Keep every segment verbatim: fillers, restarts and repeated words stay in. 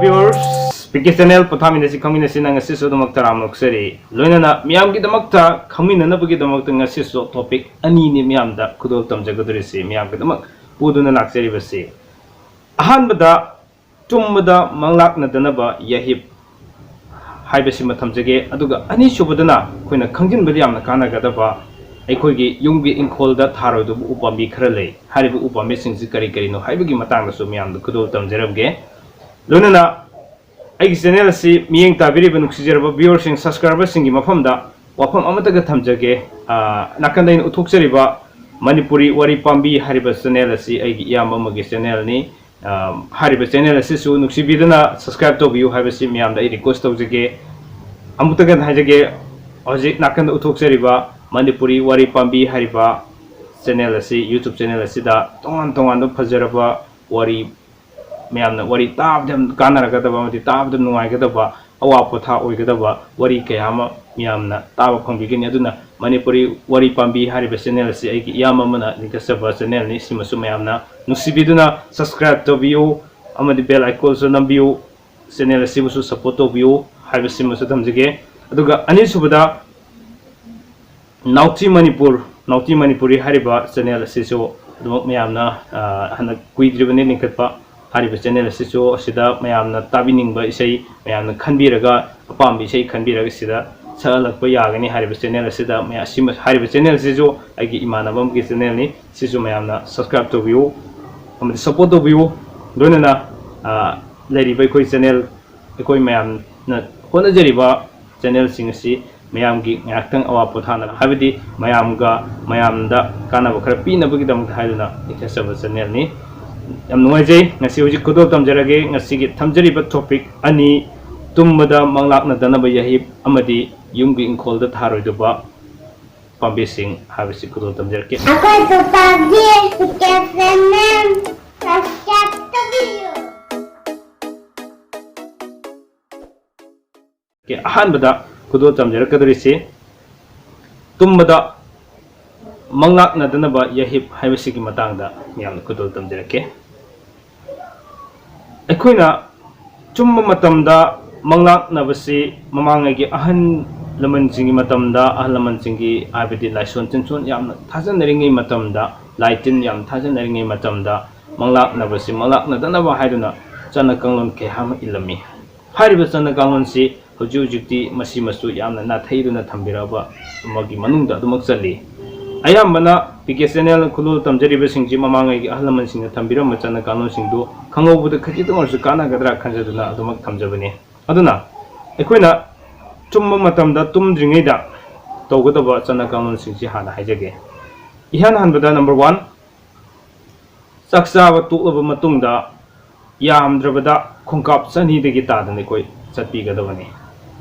Viewers, P K Channel ꯄꯣꯊꯥꯃꯤꯟꯅꯁꯤ ꯈꯪꯃꯤꯟꯅꯁꯤꯅ ꯉꯁꯤꯁꯨ ꯑꯗꯨꯃꯛ ꯇꯔꯥꯝꯅ ꯑꯣꯛꯆꯔꯤ꯫ ꯂꯣꯏꯅꯅ ꯃꯤꯌꯥꯝꯒꯤꯗꯃꯛꯇ ꯈꯪꯃꯤꯟꯅꯅꯕꯒꯤꯗꯃꯛꯇ ꯉꯁꯤꯁꯨ topic ꯑꯅꯤꯅꯤ ꯃꯤꯌꯥꯝꯗ ꯈꯨꯗꯣꯜ ꯇꯝꯖꯒꯗꯧꯔꯤꯁꯤ, ꯃꯤꯌꯥꯝꯒꯤꯗꯃꯛ ꯄꯨꯗꯨꯅ ꯂꯥꯛꯆꯔꯤꯕꯁꯤ꯫ ꯑꯍꯥꯟꯕꯗ, ꯇꯨꯝꯕꯗ ꯃꯪꯂꯥꯛꯅꯗꯅꯕ ꯌꯥꯍꯤꯞ ꯍꯥꯏꯕꯁꯤꯃ ꯊꯝꯖꯒꯦ꯫ ꯑꯗꯨꯒ ꯑꯅꯤꯁꯨꯕꯗꯅ ꯑꯩꯈꯣꯏꯅ ꯈꯪꯖꯤꯟꯕꯗ ꯌꯥꯝꯅ ꯀꯥꯟꯅꯒꯗꯕ, ꯑꯩꯈꯣꯏꯒꯤ ꯌꯨꯝꯒꯤ ꯏꯪꯈꯣꯜꯗ ꯊꯥꯔꯣꯏꯗꯕ ꯎꯄꯥꯝꯕꯤ ꯈꯔ ꯂꯩ꯫ ꯍꯥꯏꯔꯤꯕ ꯎꯄꯥꯝꯕꯤꯁꯤꯡꯁꯤ ꯀꯔꯤ ꯀꯔꯤꯅꯣ ꯍꯥꯏꯕꯒꯤ ꯃꯇꯥꯡꯗꯁꯨ ꯃꯌꯥꯝꯗ ꯈꯨꯗꯣꯜ ꯇꯝꯖꯔꯝꯒꯦ꯫ ꯂꯣꯏꯅꯅ ꯑꯩꯒꯤ channel ꯑꯁꯤ ꯃꯤꯠꯌꯦꯡ ꯇꯥꯕꯤꯔꯤꯕ ꯅꯨꯡꯁꯤꯖꯔꯕ viewerꯁꯤꯡ, subscriberꯁꯤꯡꯒꯤ ꯃꯐꯝꯗ ꯋꯥꯐꯝ ꯑꯃꯇꯒ ꯊꯝꯖꯒꯦ꯫ ꯑꯥ, ꯅꯥꯀꯟꯗ ꯑꯩꯅ ꯎꯠꯊꯣꯛꯆꯔꯤꯕ ꯃꯅꯤꯄꯨꯔꯤ ꯋꯥꯔꯤ ꯄꯥꯝꯕꯤ ꯍꯥꯏꯔꯤꯕ channel ꯑꯁꯤ ꯑꯩꯒꯤ ꯏꯌꯥꯝꯕ ꯑꯃꯒꯤ channelꯅꯤ꯫ ꯑꯥ, ꯍꯥꯏꯔꯤꯕ channel ꯑꯁꯤꯁꯨ ꯅꯨꯡꯁꯤꯕꯤꯗꯨꯅ subscribe ꯇꯧꯕꯤꯌꯨ ꯍꯥꯏꯕꯁꯤ ꯃꯌꯥꯝꯗ ꯑꯩ request ꯇꯧꯖꯒꯦ꯫ ꯑꯃꯨꯛꯇꯒ ꯍꯥꯏꯖꯒꯦ, ꯍꯧꯖꯤꯛ ꯅꯥꯀꯟꯗ ꯎꯠꯊꯣꯛꯆꯔꯤꯕ ꯃꯅꯤꯄꯨꯔꯤ ꯋꯥꯔꯤ ꯄꯥꯝꯕꯤ ꯍꯥꯏꯔꯤꯕ channel ꯑꯁꯤ, YouTube channel ꯑꯁꯤꯗ ꯇꯣꯉꯥꯟ ꯇꯣꯉꯥꯟꯕ ꯐꯖꯔꯕ ꯋꯥꯔꯤ, ꯃꯌꯥꯝꯅ ꯋꯥꯔꯤ ꯇꯥꯕꯗ ꯌꯥꯝ ꯀꯥꯟꯅꯔꯒꯗꯕ ꯑꯃꯗꯤ ꯇꯥꯕꯗ ꯅꯨꯡꯉꯥꯏꯒꯗꯕ, ꯑꯋꯥ ꯄꯣꯊꯥ ꯑꯣꯏꯒꯗꯕ ꯋꯥꯔꯤ ꯀꯌꯥ ꯑꯃ ꯃꯤꯌꯥꯝꯅ ꯇꯥꯕ ꯐꯪꯕꯤꯒꯅꯤ꯫ ꯑꯗꯨꯅ ꯃꯅꯤꯄꯨꯔꯤ ꯋꯥꯔꯤ ꯄꯥꯝꯕꯤ ꯍꯥꯏꯔꯤꯕ channel ꯑꯁꯤ ꯑꯩꯒꯤ ꯏꯌꯥꯝꯕ ꯑꯃꯅ ꯂꯤꯡꯈꯠꯆꯕ channelꯅꯤ꯫ ꯁꯤꯃꯁꯨ ꯃꯌꯥꯝꯅ ꯅꯨꯡꯁꯤꯕꯤꯗꯨꯅ subscribe ꯇꯧꯕꯤꯌꯨ ꯑꯃꯗꯤ bell iconꯁꯨ ꯅꯝꯕꯤꯌꯨ꯫ Channel ꯑꯁꯤꯕꯨꯁꯨ support ꯇꯧꯕꯤꯌꯨ ꯍꯥꯏꯕꯁꯤꯃꯁꯨ ꯊꯝꯖꯒꯦ꯫ ꯑꯗꯨꯒ ꯑꯅꯤꯁꯨꯕꯗ, ꯅꯥꯎꯇꯤ ꯃꯅꯤꯄꯨꯔ, ꯅꯥꯎꯇꯤ ꯃꯅꯤꯄꯨꯔꯤ ꯍꯥꯏꯔꯤꯕ channel ꯑꯁꯤꯁꯨ ꯑꯗꯨꯃꯛ ꯃꯌꯥꯝꯅ, ꯑ, ꯍꯟꯗꯛ ꯀꯨꯏꯗ꯭ꯔꯤꯕꯅꯤ ꯂꯤꯡꯈꯠꯄ꯫ ꯍꯥꯏꯔꯤꯕ channel ꯑꯁꯤꯁꯨ ꯑꯁꯤꯗ ꯃꯌꯥꯝꯅ ꯇꯥꯕꯤꯅꯤꯡꯕ ꯏꯁꯩ, ꯃꯌꯥꯝꯅ ꯈꯟꯕꯤꯔꯒ, ꯑꯄꯥꯝꯕ ꯏꯁꯩ ꯈꯟꯕꯤꯔꯒ ꯁꯤꯗ ꯁꯛꯍꯜꯂꯛꯄ ꯌꯥꯒꯅꯤ꯫ ꯍꯥꯏꯔꯤꯕ channel ꯑꯁꯤꯗ ꯃꯌꯥꯝ, ꯁꯤꯃ, ꯍꯥꯏꯔꯤꯕ channel ꯑꯁꯤꯁꯨ ꯑꯩꯒꯤ ꯏꯃꯥꯟꯅꯕ ꯑꯃꯒꯤ channelꯅꯤ꯫ ꯁꯤꯁꯨ ꯃꯌꯥꯝꯅ subscribe ꯇꯧꯕꯤꯌꯨ ꯑꯃꯗꯤ support ꯇꯧꯕꯤꯌꯨ꯫ ꯂꯣꯏꯅꯅ, ꯑ, ꯂꯩꯔꯤꯕ ꯑꯩꯈꯣꯏ channel, ꯑꯩꯈꯣꯏ ꯃꯌꯥꯝꯅ ꯍꯣꯠꯅꯖꯔꯤꯕ channelꯁꯤꯡ ꯑꯁꯤ ꯃꯌꯥꯝꯒꯤ ꯉꯥꯏꯍꯥꯛꯇꯪ ꯑꯋꯥ ꯄꯣꯊꯥꯅꯕ, ꯍꯥꯏꯕꯗꯤ ꯃꯌꯥꯝꯒ, ꯃꯌꯥꯝꯗ ꯀꯥꯟꯅꯕ ꯈꯔ ꯄꯤꯅꯕꯒꯤꯗꯃꯛꯇ ꯍꯥꯏꯗꯨꯅ ꯂꯤꯡꯈꯠꯆꯕ channelꯅꯤ꯫ ꯌꯥꯝ ꯅꯨꯡꯉꯥꯏꯖꯩ꯫ ꯉꯁꯤ ꯍꯧꯖꯤꯛ ꯈꯨꯗꯣꯜ ꯇꯝꯖꯔꯒꯦ꯫ ꯉꯁꯤꯒꯤ ꯊꯝꯖꯔꯤꯕ topic ꯑꯅꯤ, ꯇꯨꯝꯕꯗ ꯃꯪꯂꯥꯛꯅꯗꯅꯕ ꯌꯥꯍꯤꯞ ꯑꯃꯗꯤ ꯌꯨꯝꯒꯤ ꯏꯪꯈꯣꯜꯗ ꯊꯥꯔꯣꯏꯗꯕ ꯄꯥꯝꯕꯤꯁꯤꯡ ꯍꯥꯏꯕꯁꯤ ꯈꯨꯗꯣꯜ ꯇꯝꯖꯔꯛꯀꯦ꯫ ꯑꯩꯈꯣꯏ ꯄꯥꯝꯕꯤ ꯄꯤ ꯀꯦ Channel subscribe ꯇꯧꯕꯤꯌꯨ꯫ ꯑꯣꯀꯦ, ꯑꯍꯥꯟꯕꯗ ꯈꯨꯗꯣꯜ ꯇꯝꯖꯔꯛꯀꯗꯧꯔꯤꯁꯤ ꯇꯨꯝꯕꯗ ꯃꯪꯂꯥꯛꯅꯗꯅꯕ ꯌꯥꯍꯤꯞ ꯍꯥꯏꯕꯁꯤꯒꯤ ꯃꯇꯥꯡꯗ ꯃꯌꯥꯝꯅ ꯈꯨꯗꯣꯜ ꯇꯝꯖꯔꯛꯀꯦ꯫ ꯑꯩꯈꯣꯏꯅ ꯑꯆꯨꯝꯕ ꯃꯇꯝꯗ ꯃꯪꯂꯥꯛꯅꯕꯁꯤ ꯃꯃꯥꯡꯉꯩꯒꯤ ꯑꯍꯜ ꯂꯃꯟꯁꯤꯡꯒꯤ ꯃꯇꯝꯗ, ꯑꯍꯜ ꯂꯃꯟꯁꯤꯡꯒꯤ ꯍꯥꯏꯕꯗꯤ ꯂꯥꯏꯁꯣꯟ ꯇꯤꯟꯁꯣꯟ ꯌꯥꯝꯅ ꯊꯥꯖꯅꯔꯤꯉꯩ ꯃꯇꯝꯗ, ꯂꯥꯏ ꯇꯤꯟ ꯌꯥꯝ ꯊꯥꯖꯅꯔꯤꯉꯩ ꯃꯇꯝꯗ ꯃꯪꯂꯥꯛꯅꯕꯁꯤ ꯃꯪꯂꯥꯛꯅꯗꯅꯕ ꯍꯥꯏꯗꯨꯅ ꯆꯠꯅ ꯀꯥꯡꯂꯣꯟ ꯀꯌꯥ ꯑꯃ ꯏꯜꯂꯝꯃꯤ꯫ ꯍꯥꯏꯔꯤꯕ ꯆꯠꯅ ꯀꯥꯡꯂꯣꯟꯁꯤ ꯍꯧꯖꯤꯛ ꯍꯧꯖꯤꯛꯇꯤ ꯃꯁꯤꯃꯁꯨ ꯌꯥꯝꯅ ꯅꯥꯊꯩꯗꯨꯅ ꯊꯝꯕꯤꯔꯛꯑꯕ ꯑꯃꯒꯤ ꯃꯅꯨꯡꯗ ꯑꯗꯨꯃꯛ ꯆꯜꯂꯤ꯫ ꯑꯌꯥꯝꯕꯅ ꯄꯤ ꯀꯦ ꯆꯦꯅꯦꯜ ꯈꯨꯂꯣꯜ ꯇꯝꯖꯔꯤꯕꯁꯤꯡꯁꯤ ꯃꯃꯥꯡꯉꯩꯒꯤ ꯑꯍꯜ ꯂꯃꯟꯁꯤꯡꯅ ꯊꯝꯕꯤꯔꯝꯕ ꯆꯠꯅ ꯀꯥꯡꯂꯣꯟꯁꯤꯡꯗꯨ ꯈꯪꯍꯧꯕꯗ ꯈꯖꯤꯛꯇꯪ ꯑꯣꯏꯔꯁꯨ ꯀꯥꯟꯅꯒꯗ꯭ꯔꯥ ꯈꯟꯖꯗꯨꯅ ꯑꯗꯨꯃꯛ ꯊꯝꯖꯕꯅꯤ꯫ ꯑꯗꯨꯅ ꯑꯩꯈꯣꯏꯅ ꯇꯨꯝꯕ ꯃꯇꯝꯗ ꯇꯨꯝꯗ꯭ꯔꯤꯉꯩꯗ ꯇꯧꯒꯗꯕ ꯆꯠꯅ ꯀꯥꯡꯂꯣꯟꯁꯤꯡꯁꯤ ꯍꯥꯟꯅ ꯍꯥꯏꯖꯒꯦ꯫ ꯏꯍꯥꯟ ꯍꯥꯟꯕꯗ number one, ꯆꯥꯛ ꯆꯥꯕ ꯇꯣꯛꯂꯕ ꯃꯇꯨꯡꯗ ꯌꯥꯝꯗ꯭ꯔꯕꯗ ꯈꯣꯡꯀꯥꯞ ꯆꯅꯤꯗꯒꯤ ꯇꯥꯗꯅ ꯑꯩꯈꯣꯏ ꯆꯠꯄꯤꯒꯗꯕꯅꯤ꯫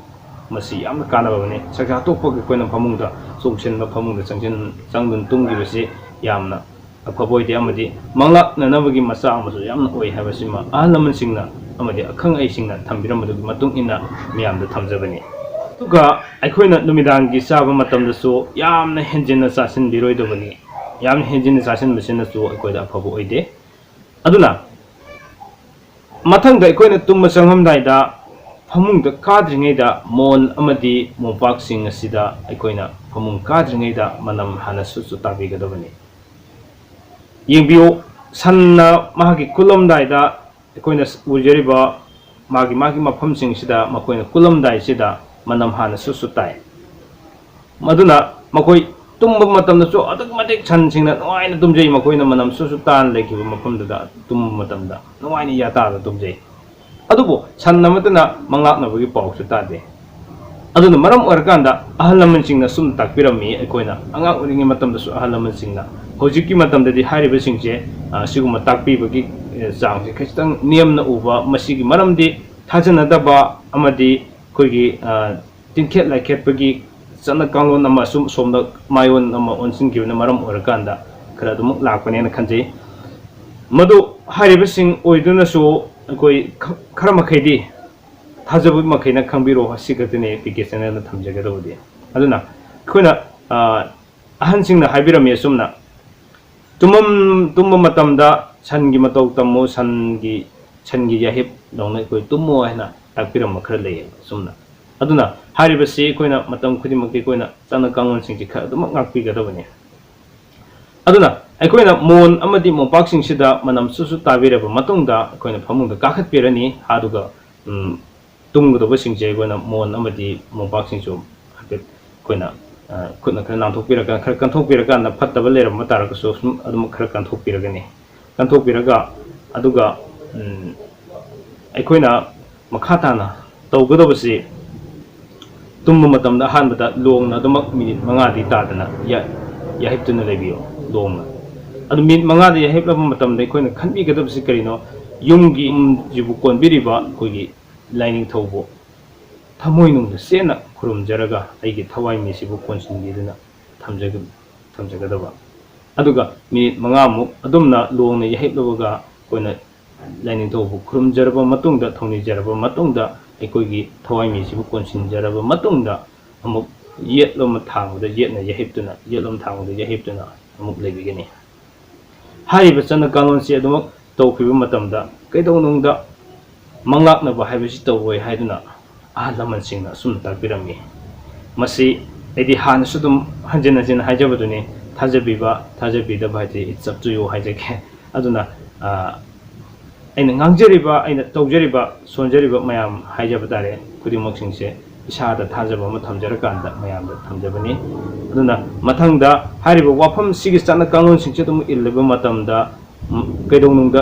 ꯃꯁꯤ ꯌꯥꯝꯅ ꯀꯥꯟꯅꯕꯅꯤ꯫ ꯆꯥꯛꯆꯥ ꯇꯣꯛꯄꯒꯤ ꯑꯩꯈꯣꯏꯅ ꯐꯃꯨꯡꯗ ꯆꯣꯡꯁꯤꯟꯕ, ꯐꯃꯨꯡꯗ ꯆꯪꯁꯤꯟ-, ꯆꯪꯗꯨꯅ ꯇꯨꯝꯈꯤꯕꯁꯤ ꯌꯥꯝꯅ ꯑꯐꯕ ꯑꯣꯏꯗꯦ, ꯑꯃꯗꯤ ꯃꯪꯂꯥꯛꯅꯅꯕꯒꯤ ꯃꯆꯥꯛ ꯑꯃꯁꯨ ꯌꯥꯝꯅ ꯑꯣꯏ ꯍꯥꯏꯕꯁꯤꯃ ꯑꯍꯜ ꯂꯃꯟꯁꯤꯡꯅ ꯑꯃꯗꯤ ꯑꯈꯪ ꯑꯍꯩꯁꯤꯡꯅ ꯊꯝꯕꯤꯔꯝꯕꯗꯨꯒꯤ ꯃꯇꯨꯡ ꯏꯟꯅ ꯃꯤꯌꯥꯝꯗ ꯊꯝꯖꯕꯅꯤ꯫ ꯑꯗꯨꯒ ꯑꯩꯈꯣꯏꯅ ꯅꯨꯃꯤꯗꯥꯡꯒꯤ ꯆꯥꯕ ꯃꯇꯝꯗꯁꯨ ꯌꯥꯝꯅ ꯍꯦꯟꯖꯤꯟꯅ ꯆꯥꯁꯤꯟꯕꯤꯔꯣꯏꯗꯕꯅꯤ꯫ ꯌꯥꯝꯅ ꯍꯦꯟꯖꯤꯟꯅ ꯆꯥꯁꯤꯟꯕꯁꯤꯅꯁꯨ ꯑꯩꯈꯣꯏꯗ ꯑꯐꯕ ꯑꯣꯏꯗꯦ꯫ ꯑꯗꯨꯅ ꯃꯊꯪꯗ ꯑꯩꯈꯣꯏꯅ ꯇꯨꯝꯕ ꯆꯪꯂꯝꯗꯥꯏꯗ ꯐꯃꯨꯡꯗ ꯀꯥꯗ꯭ꯔꯤꯉꯩꯗ ꯃꯣꯟ ꯑꯃꯗꯤ ꯃꯣꯝꯄꯥꯛꯁꯤꯡ ꯑꯁꯤꯗ ꯑꯩꯈꯣꯏꯅ ꯐꯃꯨꯡ ꯀꯥꯗ꯭ꯔꯤꯉꯩꯗ ꯃꯅꯝ ꯍꯥꯟꯅ ꯁꯨꯠ ꯁꯨꯠ ꯇꯥꯕꯤꯒꯗꯕꯅꯤ꯫ ꯌꯦꯡꯕꯤꯌꯨ, ꯁꯟꯅ ꯃꯍꯥꯛꯀꯤ ꯀꯨꯜꯂꯝꯗꯥꯏꯗ ꯑꯩꯈꯣꯏꯅ ꯎꯖꯔꯤꯕ ꯃꯥꯒꯤ, ꯃꯥꯒꯤ ꯃꯐꯝꯁꯤꯡꯁꯤꯗ ꯃꯈꯣꯏꯅ ꯀꯨꯜꯂꯝꯗꯥꯏꯁꯤꯗ ꯃꯅꯝ ꯍꯥꯟꯅ ꯁꯨꯠ ꯁꯨꯠ ꯇꯥꯏ꯫ ꯃꯗꯨꯅ ꯃꯈꯣꯏ ꯇꯨꯝꯕ ꯃꯇꯝꯗꯁꯨ ꯑꯗꯨꯛꯀꯤ ꯃꯇꯤꯛ ꯁꯟꯁꯤꯡꯅ ꯅꯨꯡꯉꯥꯏꯅ ꯇꯨꯝꯖꯩ, ꯃꯈꯣꯏꯅ ꯃꯅꯝ ꯁꯨꯠ ꯁꯨꯠ ꯇꯥꯅ ꯂꯩꯈꯤꯕ ꯃꯐꯝꯗꯨꯗ ꯇꯨꯝꯕ ꯃꯇꯝꯗ ꯅꯨꯡꯉꯥꯏꯅ ꯌꯥꯇꯥꯗ ꯇꯨꯝꯖꯩ꯫ ꯑꯗꯨꯕꯨ ꯁꯟ ꯑꯃꯠꯇꯅ ꯃꯪꯂꯥꯛꯅꯕꯒꯤ ꯄꯥꯎꯁꯨ ꯇꯥꯗꯦ꯫ ꯑꯗꯨꯅ ꯃꯔꯝ ꯑꯣꯏꯔꯀꯥꯟꯗ ꯑꯍꯜ ꯂꯃꯟꯁꯤꯡꯅ ꯁꯨꯝ ꯇꯥꯛꯄꯤꯔꯝꯃꯤ꯫ ꯑꯩꯈꯣꯏꯅ ꯑꯉꯥꯡ ꯑꯣꯏꯔꯤꯉꯩ ꯃꯇꯝꯗꯁꯨ ꯑꯍꯜ ꯂꯃꯟꯁꯤꯡꯅ, ꯍꯧꯖꯤꯛꯀꯤ ꯃꯇꯝꯗꯗꯤ ꯍꯥꯏꯔꯤꯕꯁꯤꯡꯁꯦ, ꯑ, ꯁꯤꯒꯨꯝꯕ ꯇꯥꯛꯄꯤꯕꯒꯤ, ꯑ, ꯆꯥꯡꯁꯦ ꯈꯤꯇꯪ ꯅꯦꯝꯅ ꯎꯕ꯫ ꯃꯁꯤꯒꯤ ꯃꯔꯝꯗꯤ ꯊꯥꯖꯅꯗꯕ ꯑꯃꯗꯤ ꯑꯩꯈꯣꯏꯒꯤ, ꯑ, ꯇꯤꯟꯈꯦꯠ ꯂꯥꯏꯈꯦꯠꯄꯒꯤ ꯆꯠꯅ ꯀꯥꯡꯂꯣꯟ ꯑꯃ ꯁꯨꯝ ꯁꯣꯝꯗ ꯃꯥꯏꯑꯣꯟ ꯑꯃ ꯑꯣꯟꯁꯤꯟꯈꯤꯕꯅ ꯃꯔꯝ ꯑꯣꯏꯔꯀꯥꯟꯗ ꯈꯔ ꯑꯗꯨꯃꯛ ꯂꯥꯛꯄꯅꯦꯅ ꯈꯟꯖꯩ꯫ ꯃꯗꯨ ꯍꯥꯏꯔꯤꯕꯁꯤꯡ ꯑꯣꯏꯗꯨꯅꯁꯨ ꯑꯩꯈꯣꯏ ꯈ-, ꯈꯔ ꯃꯈꯩꯗꯤ ꯊꯥꯖꯕ ꯃꯈꯩꯅ ꯈꯪꯕꯤꯔꯣ꯫ ꯑꯁꯤ ꯈꯛꯇꯅꯤ ꯄꯤ ꯀꯦ ꯆꯦꯅꯦꯜꯗ ꯊꯝꯖꯒꯗꯕꯗꯤ꯫ ꯑꯗꯨꯅ ꯑꯩꯈꯣꯏꯅ, ꯑ, ꯑꯍꯟꯁꯤꯡꯅ ꯍꯥꯏꯕꯤꯔꯝꯃꯤ ꯑꯁꯨꯝꯅ, ꯇꯨꯝꯃꯝ-, ꯇꯨꯝꯕ ꯃꯇꯝꯗ ꯁꯟꯒꯤ ꯃꯇꯧ ꯇꯝꯃꯨ, ꯁꯟꯒꯤ, ꯁꯟꯒꯤ ꯌꯥꯍꯤꯞ ꯗꯧꯅ ꯑꯩꯈꯣꯏ ꯇꯨꯝꯃꯣ ꯍꯥꯏꯅ ꯇꯥꯛꯄꯤꯔꯝꯕ ꯈꯔ ꯂꯩꯌꯦꯕ꯫ ꯑꯁꯨꯝꯅ ꯑꯗꯨꯅ ꯍꯥꯏꯔꯤꯕꯁꯤ ꯑꯩꯈꯣꯏꯅ ꯃꯇꯝ ꯈꯨꯗꯤꯡꯃꯛꯇꯤ ꯑꯩꯈꯣꯏꯅ ꯆꯠꯅ ꯀꯥꯡꯂꯣꯟꯁꯤꯡꯁꯤ ꯈꯔ ꯑꯗꯨꯃꯛ ꯉꯥꯛꯄꯤꯒꯗꯕꯅꯤ꯫ ꯑꯗꯨꯅ ꯑꯩꯈꯣꯏꯅ ꯃꯣꯟ ꯑꯃꯗꯤ ꯃꯣꯝꯄꯥꯛꯁꯤꯡꯁꯤꯗ ꯃꯅꯝ ꯁꯨꯁꯨ ꯇꯥꯕꯤꯔꯕ ꯃꯇꯨꯡꯗ ꯑꯩꯈꯣꯏꯅ ꯐꯃꯨꯡꯗ ꯀꯥꯈꯠꯄꯤꯔꯅꯤ꯫ ꯑꯗꯨꯒ ꯎꯝ, ꯇꯨꯝꯒꯗꯧꯕꯁꯤꯡꯁꯦ ꯑꯩꯈꯣꯏꯅ ꯃꯣꯟ ꯑꯃꯗꯤ ꯃꯣꯝꯄꯥꯛꯁꯤꯡꯁꯨ ꯍꯥꯏꯐꯦꯠ ꯑꯩꯈꯣꯏꯅ ꯈꯨꯠꯅ ꯈꯔ ꯅꯥꯟꯊꯣꯛꯄꯤꯔꯒ, ꯈꯔ ꯀꯟꯊꯣꯛꯄꯤꯔꯀꯥꯟꯗ, ꯐꯠꯇꯕ ꯂꯩꯔꯝꯕ ꯇꯥꯔꯒꯁꯨ ꯁꯨꯝ ꯑꯗꯨꯝ ꯈꯔ ꯀꯟꯊꯣꯛꯄꯤꯔꯒꯅꯤ꯫ ꯀꯟꯊꯣꯛꯄꯤꯔꯒ ꯑꯗꯨꯒ ꯑꯩꯈꯣꯏꯅ ꯃꯈꯥ ꯇꯥꯅ ꯇꯧꯒꯗꯕꯁꯤ, ꯇꯨꯝꯕ ꯃꯇꯝꯗ ꯑꯍꯥꯟꯕꯗ ꯂꯣꯡꯅ ꯑꯗꯨꯃꯛ ꯃꯤꯅꯤꯠ ꯃꯉꯥꯗꯤ ꯇꯥꯗꯅ ꯌꯥꯍꯤꯞꯇꯨꯅ ꯂꯩꯕꯤꯌꯨ꯫ ꯂꯣꯡꯅ ꯑꯗꯨ ꯃꯤꯅꯤꯠ ꯃꯉꯥꯗ ꯌꯥꯍꯤꯞꯂꯕ ꯃꯇꯝꯗ ꯑꯩꯈꯣꯏꯅ ꯈꯟꯕꯤꯒꯗꯕꯁꯤ ꯀꯔꯤꯅꯣ? ꯌꯨꯝꯒꯤ ꯌꯨꯝꯁꯤꯕꯨ ꯀꯣꯟꯕꯤꯔꯤꯕ ꯑꯩꯈꯣꯏꯒꯤ ꯂꯥꯏꯅꯤꯡꯊꯧꯕꯨ ꯊꯃꯣꯏꯅꯨꯡꯗ ꯆꯦꯠꯅ ꯈꯨꯔꯨꯝꯖꯔꯒ ꯑꯩꯒꯤ ꯊꯋꯥꯏ ꯃꯤꯁꯤꯕꯨ ꯀꯣꯟꯁꯤꯟꯕꯤꯗꯨꯅ ꯊꯝꯖꯒ-, ꯊꯝꯖꯒꯗꯕ꯫ ꯑꯗꯨꯒ ꯃꯤꯅꯤꯠ ꯃꯉꯥꯃꯨꯛ ꯑꯗꯨꯝꯅ ꯂꯣꯡꯅ ꯌꯥꯍꯤꯞꯂꯕꯒ ꯑꯩꯈꯣꯏꯅ ꯂꯥꯏꯅꯤꯡꯊꯧꯕꯨ ꯈꯨꯔꯨꯝꯖꯔꯕ ꯃꯇꯨꯡꯗ, ꯊꯧꯅꯤꯖꯔꯕ ꯃꯇꯨꯡꯗ, ꯑꯩꯈꯣꯏꯒꯤ ꯊꯋꯥꯏ ꯃꯤꯁꯤꯕꯨ ꯀꯣꯟꯁꯤꯟꯖꯔꯕ ꯃꯇꯨꯡꯗ, ꯑꯃꯨꯛ ꯌꯦꯠꯂꯣꯝ ꯊꯥꯡꯕꯗ ꯌꯦꯠꯅ ꯌꯥꯍꯤꯞꯇꯨꯅ, ꯌꯦꯠꯂꯣꯝ ꯊꯥꯡꯕꯗ ꯌꯥꯍꯤꯞꯇꯨꯅ ꯑꯃꯨꯛ ꯂꯩꯕꯤꯒꯅꯤ꯫ ꯍꯥꯏꯔꯤꯕ ꯆꯠꯅ ꯀꯥꯡꯂꯣꯟꯁꯤ ꯑꯗꯨꯃꯛ ꯇꯧꯈꯤꯕ ꯃꯇꯝꯗ ꯀꯩꯗꯧꯅꯨꯡꯗ ꯃꯪꯂꯥꯛꯅꯕ ꯍꯥꯏꯕꯁꯤ ꯇꯧꯔꯣꯏ ꯍꯥꯏꯗꯨꯅ ꯑꯍꯜ ꯂꯃꯟꯁꯤꯡꯅ ꯑꯁꯨꯝꯅ ꯇꯥꯛꯄꯤꯔꯝꯃꯤ꯫ ꯃꯁꯤ ꯑꯩꯗꯤ ꯍꯥꯟꯅꯁꯨ ꯑꯗꯨꯝ ꯍꯟꯖꯤꯟ ꯍꯟꯖꯤꯟ ꯍꯥꯏꯖꯕꯗꯨꯅꯤ, ꯊꯥꯖꯕꯤꯕ ꯊꯥꯖꯕꯤꯗꯕ ꯍꯥꯏꯗꯤ it's up to you ꯍꯥꯏꯖꯒꯦ꯫ ꯑꯗꯨꯅ ꯑꯩꯅ ꯉꯥꯡꯖꯔꯤꯕ, ꯑꯩꯅ ꯇꯧꯖꯔꯤꯕ, ꯁꯣꯟꯖꯔꯤꯕ ꯃꯌꯥꯝ ꯍꯥꯏꯖꯕ ꯇꯥꯔꯦ, ꯈꯨꯗꯤꯡꯃꯛꯁꯤꯡꯁꯦ ꯏꯁꯥꯗ ꯊꯥꯖꯕ ꯑꯃ ꯊꯝꯖꯔꯀꯥꯟꯗ ꯃꯌꯥꯝꯗ ꯊꯝꯖꯕꯅꯤ꯫ ꯑꯗꯨꯅ ꯃꯊꯪꯗ ꯍꯥꯏꯔꯤꯕ ꯋꯥꯐꯝꯁꯤꯒꯤ ꯆꯠꯅ ꯀꯥꯡꯂꯣꯟꯁꯤꯡꯁꯦ ꯑꯗꯨꯝ ꯏꯜꯂꯕ ꯃꯇꯝꯗ ꯀꯩꯗꯧꯅꯨꯡꯗ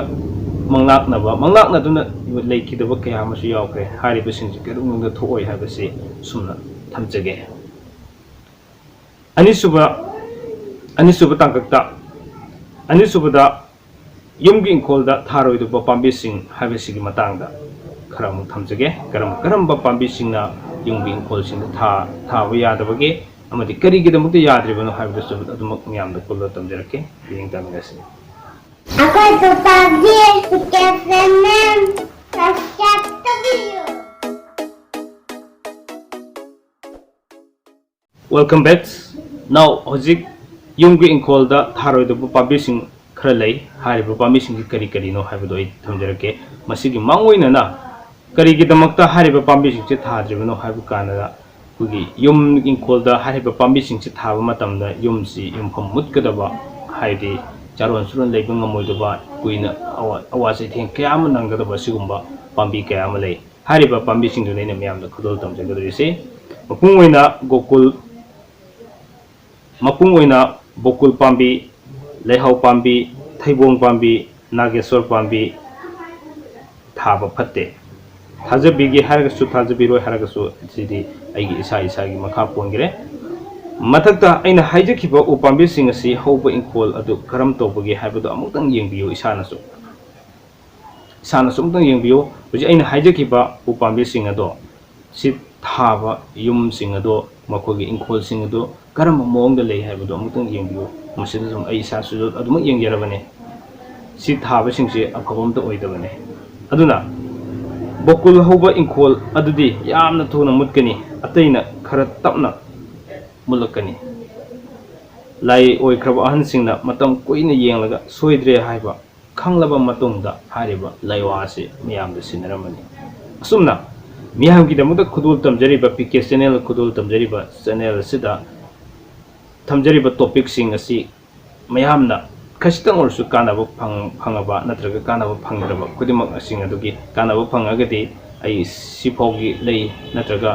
ꯃꯪꯂꯥꯛꯅꯕ, ꯃꯪꯂꯥꯛꯅꯗꯨꯅ ꯂꯩꯈꯤꯗꯕ ꯀꯌꯥ ꯑꯃꯁꯨ ꯌꯥꯎꯈ꯭ꯔꯦ꯫ ꯍꯥꯏꯔꯤꯕꯁꯤꯡꯁꯦ ꯀꯩꯗꯧꯅꯨꯡꯗ ꯊꯣꯛꯑꯣꯏ ꯍꯥꯏꯕꯁꯤ ꯁꯨꯝꯅ ꯊꯝꯖꯒꯦ꯫ ꯑꯅꯤꯁꯨꯕ, ꯑꯅꯤꯁꯨꯕ ꯇꯥꯡꯀꯛꯇ, ꯑꯅꯤꯁꯨꯕꯗ ꯌꯨꯝꯒꯤ ꯏꯪꯈꯣꯜꯗ ꯊꯥꯔꯣꯏꯗꯕ ꯄꯥꯝꯕꯤꯁꯤꯡ ꯍꯥꯏꯕꯁꯤꯒꯤ ꯃꯇꯥꯡꯗ ꯈꯔ ꯑꯃꯨꯛ ꯊꯝꯖꯒꯦ꯫ ꯀꯔꯝ ꯀꯔꯝꯕ ꯄꯥꯝꯕꯤꯁꯤꯡꯅ ꯌꯨꯝꯒꯤ ꯏꯪꯈꯣꯜꯁꯤꯡꯗ ꯊꯥ-, ꯊꯥꯕ ꯌꯥꯗꯕꯒꯦ ꯑꯃꯗꯤ ꯀꯔꯤꯒꯤꯗꯃꯛꯇ ꯌꯥꯗ꯭ꯔꯤꯕꯅꯣ ꯍꯥꯏꯕꯗꯨꯁꯨ ꯑꯗꯨꯃꯛ ꯃꯌꯥꯝꯗ ꯄꯨꯜꯂ ꯇꯝꯖꯔꯛꯀꯦ꯫ ꯍꯌꯦꯡ ꯇꯥꯃꯤꯟꯅꯁꯤ꯫ ꯑꯩꯈꯣꯏ ꯄꯄꯥꯒꯤ ꯀꯦꯐꯦꯟ ꯁꯕꯁꯀ꯭ꯔꯥꯏꯕ ꯇꯧꯕꯤꯌꯨ꯫ Welcome back. Now, ꯍꯧꯖꯤꯛ ꯌꯨꯝꯒꯤ ꯏꯪꯈꯣꯜꯗ ꯊꯥꯔꯣꯏꯗꯕ ꯄꯥꯝꯕꯤꯁꯤꯡ ꯈꯔ ꯂꯩ꯫ ꯍꯥꯏꯔꯤꯕ ꯄꯥꯝꯕꯤꯁꯤꯡꯁꯤ ꯀꯔꯤ ꯀꯔꯤꯅꯣ ꯍꯥꯏꯕꯗꯣ ꯑꯩ ꯊꯝꯖꯔꯛꯀꯦ꯫ ꯃꯁꯤꯒꯤ ꯃꯥꯡꯑꯣꯏꯅꯅ ꯀꯔꯤꯒꯤꯗꯃꯛꯇ ꯍꯥꯏꯔꯤꯕ ꯄꯥꯝꯕꯤꯁꯤꯡꯁꯦ ꯊꯥꯗ꯭ꯔꯤꯕꯅꯣ ꯍꯥꯏꯕ ꯀꯥꯟꯗ, ꯑꯩꯈꯣꯏꯒꯤ ꯌꯨꯝ ꯏꯪꯈꯣꯜꯗ ꯍꯥꯏꯔꯤꯕ ꯄꯥꯝꯕꯤꯁꯤꯡꯁꯦ ꯊꯥꯕ ꯃꯇꯝꯗ ꯌꯨꯝꯁꯤ ꯌꯨꯝꯐꯝ ꯃꯨꯠꯀꯗꯕ, ꯍꯥꯏꯗꯤ ꯆꯥꯔꯣꯟ ꯁꯨꯔꯣꯟ ꯂꯩꯕ ꯉꯝꯃꯣꯏꯗꯕ, ꯀꯨꯏꯅ ꯑꯋꯥ-, ꯑꯋꯥ ꯆꯩꯊꯦꯡ ꯀꯌꯥ ꯑꯃ ꯅꯪꯒꯗꯕ ꯑꯁꯤꯒꯨꯝꯕ ꯄꯥꯝꯕꯤ ꯀꯌꯥ ꯑꯃ ꯂꯩ꯫ ꯍꯥꯏꯔꯤꯕ ꯄꯥꯝꯕꯤꯁꯤꯡꯗꯨꯅꯤ ꯑꯩꯅ ꯃꯌꯥꯝꯗ ꯈꯨꯗꯣꯜ ꯇꯝꯖꯒꯗꯧꯔꯤꯁꯤ꯫ ꯃꯄꯨꯡ ꯑꯣꯏꯅ ꯒꯣꯀꯨꯜ, ꯃꯄꯨꯡ ꯑꯣꯏꯅ ꯕꯣꯀꯨꯜ ꯄꯥꯝꯕꯤ, ꯂꯩꯍꯥꯎ ꯄꯥꯝꯕꯤ, ꯊꯩꯕꯣꯡ ꯄꯥꯝꯕꯤ, ꯅꯥꯒꯦꯁꯣꯔ ꯄꯥꯝꯕꯤ ꯊꯥꯕ ꯐꯠꯇꯦ꯫ ꯊꯥꯖꯕꯤꯒꯦ ꯍꯥꯏꯔꯒꯁꯨ ꯊꯥꯖꯕꯤꯔꯣꯏ ꯍꯥꯏꯔꯒꯁꯨ ꯁꯤꯗꯤ ꯑꯩꯒꯤ ꯏꯁꯥ ꯏꯁꯥꯒꯤ ꯃꯈꯥ ꯄꯣꯟꯈ꯭ꯔꯦ꯫ ꯃꯊꯛꯇ ꯑꯩꯅ ꯍꯥꯏꯖꯈꯤꯕ ꯎ ꯄꯥꯝꯕꯤꯁꯤꯡ ꯑꯁꯤ ꯍꯧꯕ ꯏꯪꯈꯣꯜ ꯑꯗꯨ ꯀꯔꯝ ꯇꯧꯕꯒꯦ ꯍꯥꯏꯕꯗꯨ ꯑꯃꯨꯛꯇꯪ ꯌꯦꯡꯕꯤꯌꯨ ꯏꯁꯥꯅꯁꯨ꯫ ꯏꯁꯥꯅꯁꯨ ꯑꯃꯨꯛꯇꯪ ꯌꯦꯡꯕꯤꯌꯨ꯫ ꯍꯧꯖꯤꯛ ꯑꯩꯅ ꯍꯥꯏꯖꯈꯤꯕ ꯎ ꯄꯥꯝꯕꯤꯁꯤꯡ ꯑꯗꯣ, ꯁꯤ ꯊꯥꯕ ꯌꯨꯝꯁꯤꯡ ꯑꯗꯣ, ꯃꯈꯣꯏꯒꯤ ꯏꯪꯈꯣꯜꯁꯤꯡ ꯑꯗꯣ ꯀꯔꯝꯕ ꯃꯑꯣꯡꯗ ꯂꯩ ꯍꯥꯏꯕꯗꯣ ꯑꯃꯨꯛꯇꯪ ꯌꯦꯡꯕꯤꯌꯨ꯫ ꯃꯁꯤꯗ ꯁꯨꯝ ꯑꯩ ꯏꯁꯥꯁꯨ ꯑꯗꯨꯃꯛ ꯌꯦꯡꯖꯔꯕꯅꯤ꯫ ꯁꯤ ꯊꯥꯕꯁꯤꯡꯁꯦ ꯑꯐꯕ ꯑꯝꯇ ꯑꯣꯏꯗꯕꯅꯤ꯫ ꯑꯗꯨꯅ ꯕꯣꯀꯨꯜ ꯍꯧꯕ ꯏꯪꯈꯣꯜ ꯑꯗꯨꯗꯤ ꯌꯥꯝꯅ ꯊꯨꯅ ꯃꯨꯠꯀꯅꯤ, ꯑꯇꯩꯅ ꯈꯔ ꯇꯞꯅ ꯃꯨꯠꯂꯛꯀꯅꯤ꯫ ꯂꯥꯏ ꯑꯣꯏꯈ꯭ꯔꯕ ꯑꯍꯟꯁꯤꯡꯅ ꯃꯇꯝ ꯀꯨꯏꯅ ꯌꯦꯡꯂꯒ ꯁꯣꯏꯗ꯭ꯔꯦ ꯍꯥꯏꯕ ꯈꯪꯂꯕ ꯃꯇꯨꯡꯗ ꯍꯥꯏꯔꯤꯕ ꯂꯩꯋꯥ ꯑꯁꯤ ꯃꯤꯌꯥꯝꯗ ꯁꯤꯟꯅꯔꯝꯃꯅꯤ꯫ ꯑꯁꯨꯝꯅ ꯃꯤꯌꯥꯝꯒꯤꯗꯃꯛꯇ ꯈꯨꯗꯣꯜ ꯇꯝꯖꯔꯤꯕ, ꯄꯤ ꯀꯦ ꯆꯦꯅꯦꯜ ꯈꯨꯗꯣꯜ ꯇꯝꯖꯔꯤꯕ ꯆꯦꯅꯦꯜ ꯑꯁꯤꯗ ꯊꯝꯖꯔꯤꯕ ꯇꯣꯄꯤꯛꯁꯤꯡ ꯑꯁꯤ ꯃꯌꯥꯝꯅ ꯈꯖꯤꯛꯇꯪ ꯑꯣꯏꯔꯁꯨ ꯀꯥꯟꯅꯕ ꯐꯪ-, ꯐꯪꯉꯕ ꯅꯠꯇ꯭ꯔꯒ ꯀꯥꯟꯅꯕ ꯐꯪꯗ꯭ꯔꯕ ꯈꯨꯗꯤꯡꯃꯛ ꯑꯁꯤꯡ ꯑꯗꯨꯒꯤ ꯀꯥꯟꯅꯕ ꯐꯪꯉꯒꯗꯤ ꯑꯩ ꯁꯤꯐꯥꯎꯒꯤ ꯂꯩ ꯅꯠꯇ꯭ꯔꯒ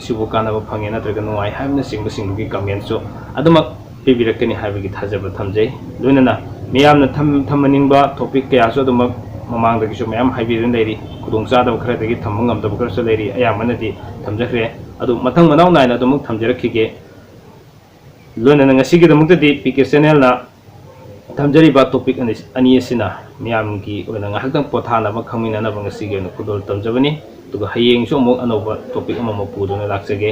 ꯁꯤꯕꯨ ꯀꯥꯟꯅꯕ ꯐꯪꯉꯦ ꯅꯠꯇ꯭ꯔꯒ ꯅꯨꯡꯉꯥꯏ ꯍꯥꯏꯕꯅꯆꯤꯡꯕꯁꯤꯡꯗꯨꯒꯤ ꯀꯃꯦꯟꯁꯨ ꯑꯗꯨꯃꯛ ꯄꯤꯕꯤꯔꯛꯀꯅꯤ ꯍꯥꯏꯕꯒꯤ ꯊꯥꯖꯕ ꯊꯝꯖꯩ꯫ ꯂꯣꯏꯅꯅ ꯃꯤꯌꯥꯝꯅ ꯊꯝ-, ꯊꯝꯍꯟꯅꯤꯡꯕ ꯇꯣꯄꯤꯛ ꯀꯌꯥꯁꯨ ꯑꯗꯨꯃꯛ ꯃꯃꯥꯡꯗꯒꯤꯁꯨ ꯃꯌꯥꯝ ꯍꯥꯏꯕꯤꯗꯨꯅ ꯂꯩꯔꯤ꯫ ꯈꯨꯗꯣꯡꯆꯥꯗꯕ ꯈꯔꯗꯒꯤ ꯊꯝꯕ ꯉꯝꯗꯕ ꯈꯔꯁꯨ ꯂꯩꯔꯤ, ꯑꯌꯥꯝꯕꯅꯗꯤ ꯊꯝꯖꯈ꯭ꯔꯦ꯫ ꯑꯗꯨ ꯃꯊꯪ ꯃꯅꯥꯎ ꯅꯥꯏꯅ ꯑꯗꯨꯃꯛ ꯊꯝꯖꯔꯛꯈꯤꯒꯦ꯫ ꯂꯣꯏꯅꯅ ꯉꯁꯤꯒꯤꯗꯃꯛꯇꯗꯤ ꯄꯤ ꯀꯦ ꯆꯦꯅꯦꯜꯅ ꯊꯝꯖꯔꯤꯕ ꯇꯣꯄꯤꯛ ꯑꯅꯤ, ꯑꯅꯤ ꯑꯁꯤꯅ ꯃꯤꯌꯥꯝꯒꯤ ꯑꯣꯏꯅ ꯉꯥꯏꯍꯥꯛꯇꯪ ꯄꯣꯊꯥꯅꯕ ꯈꯪꯃꯤꯟꯅꯅꯕ ꯉꯁꯤꯒꯤ ꯑꯣꯏꯅ ꯈꯨꯗꯣꯜ ꯇꯝꯖꯕꯅꯤ꯫ ꯑꯗꯨꯒ ꯍꯌꯦꯡꯁꯨ ꯑꯃꯨꯛ ꯑꯅꯧꯕ ꯇꯣꯄꯤꯛ ꯑꯃꯃꯨꯛ ꯄꯨꯗꯨꯅ ꯂꯥꯛꯆꯒꯦ꯫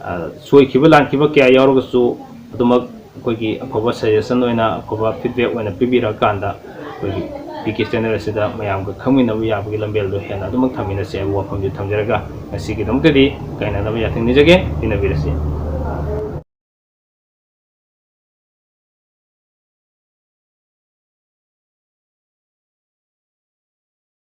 ꯑ, ꯁꯣꯏꯈꯤꯕ ꯂꯥꯟꯈꯤꯕ ꯀꯌꯥ ꯌꯥꯎꯔꯒꯁꯨ ꯑꯗꯨꯃꯛ ꯑꯩꯈꯣꯏꯒꯤ ꯑꯐꯕ ꯁꯖꯦꯁꯟ ꯑꯣꯏꯅ, ꯑꯐꯕ ꯐꯤꯗꯕꯦꯛ ꯑꯣꯏꯅ ꯄꯤꯕꯤꯔꯛꯑꯀꯥꯟꯗ ꯑꯩꯈꯣꯏꯒꯤ ꯄꯤ ꯀꯦ ꯆꯦꯅꯦꯜ ꯑꯁꯤꯗ ꯃꯌꯥꯝꯒ ꯈꯪꯃꯤꯟꯅꯕ ꯌꯥꯕꯒꯤ ꯂꯝꯕꯦꯜꯗꯣ ꯍꯦꯟꯅ ꯑꯗꯨꯃꯛ ꯊꯝꯃꯤꯟꯅꯁꯦ ꯍꯥꯏꯕ ꯋꯥꯐꯝꯁꯤ ꯊꯝꯖꯔꯒ ꯉꯁꯤꯒꯤꯗꯃꯛꯇꯗꯤ ꯀꯥꯏꯅꯅꯕ ꯌꯥꯊꯪ ꯅꯤꯖꯒꯦ꯫ ꯄꯤꯅꯕꯤꯔꯁꯤ꯫